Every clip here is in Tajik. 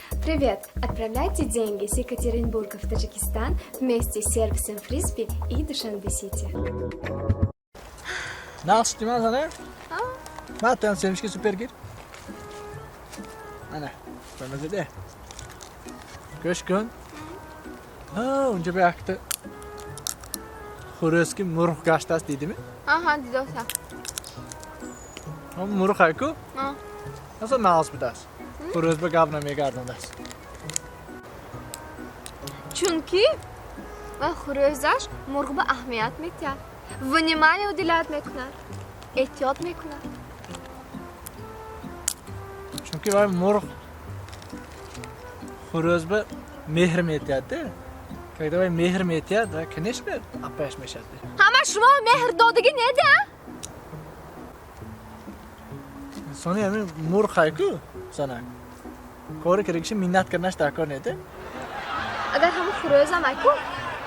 Привет! Отправляйте деньги с Екатеринбурга в Таджикистан вместе с сервисом Фрисби и Душанбе-Сити. Нағз шудима, зана? Ма туям семечки супер гир. Ана, бамазаде. Гӯш кун. Унҷа ба якта хурӯз ки мурғ гаштааст, дидими? Аҳа, дидоса. Мурғ ҳайку? Аса нағз будааст. Хурӯз ба гап намегардондааст. Чунки ва хурӯзаш мурғ ба аҳамият метиҳад. Внимание уделять мекунад. Эҳтиёт мекунад. Чунки вай мурғ хурӯз ба меҳр метиҳад. Когда вай меҳр метиҳад, вай, конечно, апаяш мешавад. Ҳама шумо меҳр додагӣ неда? Сони ҳамин мурғ ҳайку, занак. Кори кардагиша миннат карданаш дар кор неда? Агар ҳама хурӯзам айку,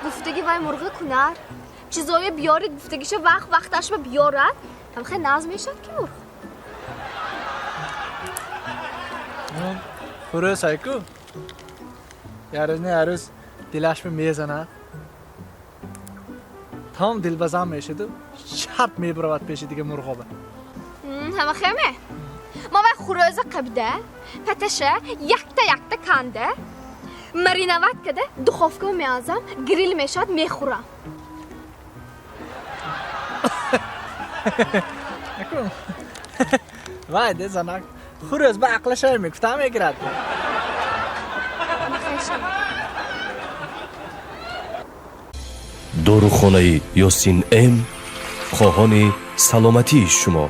гуфтаги вай мурғи кунар, чизое биёрид гуфтагиша вақт вақташба биёрад, ҳам хел нағз мешавад ки мурғ. Хурӯз ҳайку, ярӯз не ярӯз дилашба мезанад. Том дилбазам мешаду шарт мебуравад пеши дига мурғоба. Ҳама хеме? Ма вай хурӯза қабида, паташа якта якта канда, мариновать када, духовка меазам, грил мешавад, мехӯрам. Вай де занак, хурӯз ба ақлашай мегуфта мегирад. Дорухонаи Ёсин М хоҳони саломатии шумо.